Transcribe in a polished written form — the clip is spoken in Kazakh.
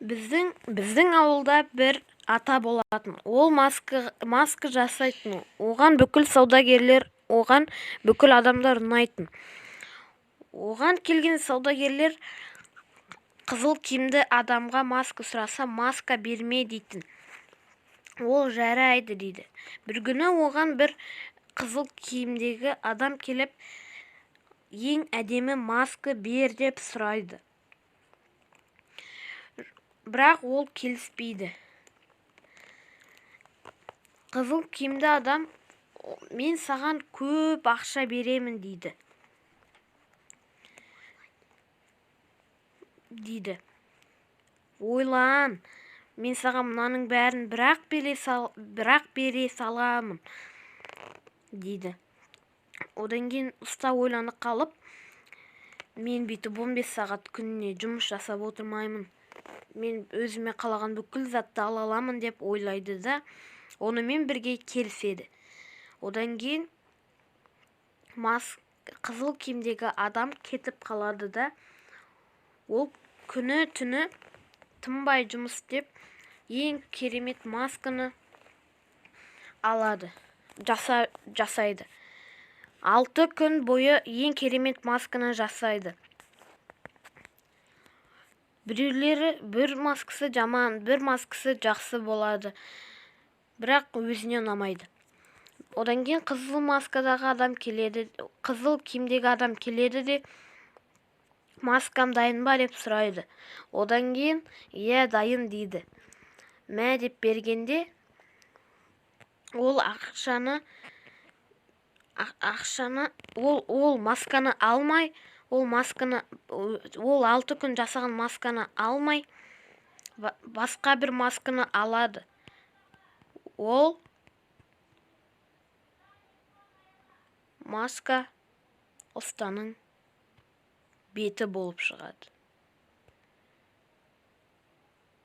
Біздің ауылда бір ата болатын. Ол маска жасайтын. Оған бүкіл саудагерлер, оған бүкіл адамдар ұнайтын. Оған келген саудагерлер қызыл киімді адамға маска сұраса, маска берме дейтін. Ол жарайды дейді. Бір күні оған бір қызыл киімдегі адам келіп, ең әдемі маска бер деп сұрайды. Бірақ ол келіспейді. Қызыл киімді адам, мен саған көп ақша беремін дейді. Дейді. Ойлан, мен саған мынаның бәрін бірақ бере саламын, дейді. Одан кейін ұста ойланып қалып, мен бүйтіп 15 сағат күніне жұмыс жасап отырмаймын. Мен өзіме қалаған бүкіл затты ала аламын деп ойлайды да, онымен бірге келіседі. Одан кейін қызыл киімдегі адам кетіп қалады да, ол күні түні тынбай жұмыс істеп, ең керемет масканы алады, жасайды. 6 күн бойы ең керемет масканы жасайды. Біреулері бір маскасы жаман, бір маскасы жақсы болады, бірақ өзіне ұнамайды. Одан кейін қызыл маскадағы адам келеді, қызыл киімдегі адам келеді де, маскам дайын ба деп сұрайды. Одан кейін, иә, дайын дейді. Мә деп бергенде, ол ақшаны, ол масканы алмай, ол масканы, ол 6 күн жасаған масканы алмай, басқа бір масканы алады. Ол маска ұстаның беті болып шығады.